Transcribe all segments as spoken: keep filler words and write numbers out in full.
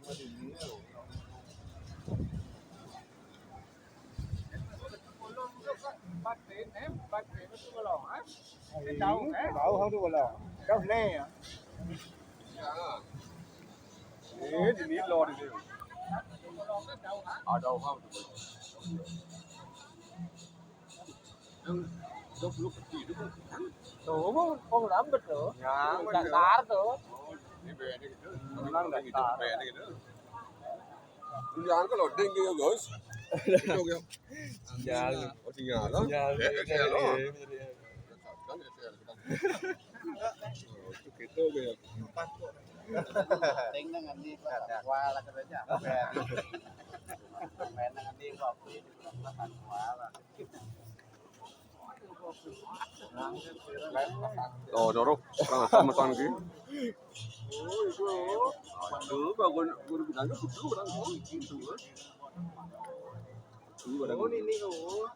Tahu, eh? Tahu, tahu tu kalau. Kau ni ya. Eh, di ni lor ni. Ada orang tu. Yang dua puluh peti tu. Tu, kau lambat tu. Ya, dasar tu. Ini bayar dia gitu. Memang dasar. Bayar dia gitu. Jangan kalau ding dia, guys. Itu dia. Sinyal. Oh, sinyal lah. Sinyal. Eh, eh, sinyal lah. Eh, eh, eh. Kan S L. Itu gitu, guys. Ting nang ngendi, Pak? Kuala kerja. Main nang ngendi, Pak? Kuala. Oh, dorok. Orang apa matan ki? Oh, itu. Itu bagus, guru bilang itu orang, oh, itu, eh. Itu orang. Oh, ini, oh.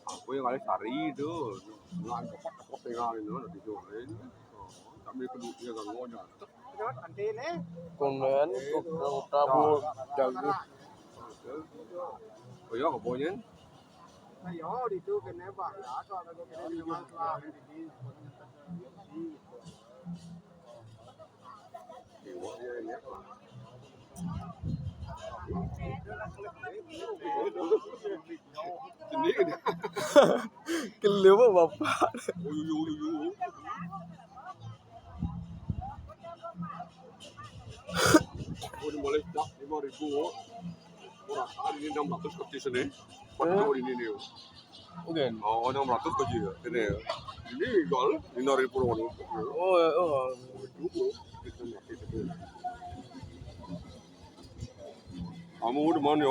Aku yang kali sari itu. Ngan cepat cepat tinggal itu, nanti jualin. Oh, kami kedua dia kan ngonya. Kunden, putra-putra bu jago. Oh iya, keponyen. Ayo, di itu kena, Pak. Ya, kalau ada kena di rumah, Pak. Ini kan. Gelo, Pak, Bapak. Oh, iya, iya, iya. Oh, ini mulai dah lima ribu. Orang tadi ini enam ratus kecil sini. Empat ribu ini nih. Oke. Oh, enam ratus kecil ya. Ini ya. Ini gol, lima ribu orang. Oh, ya, oh. Itu, itu. Kamu udah mana?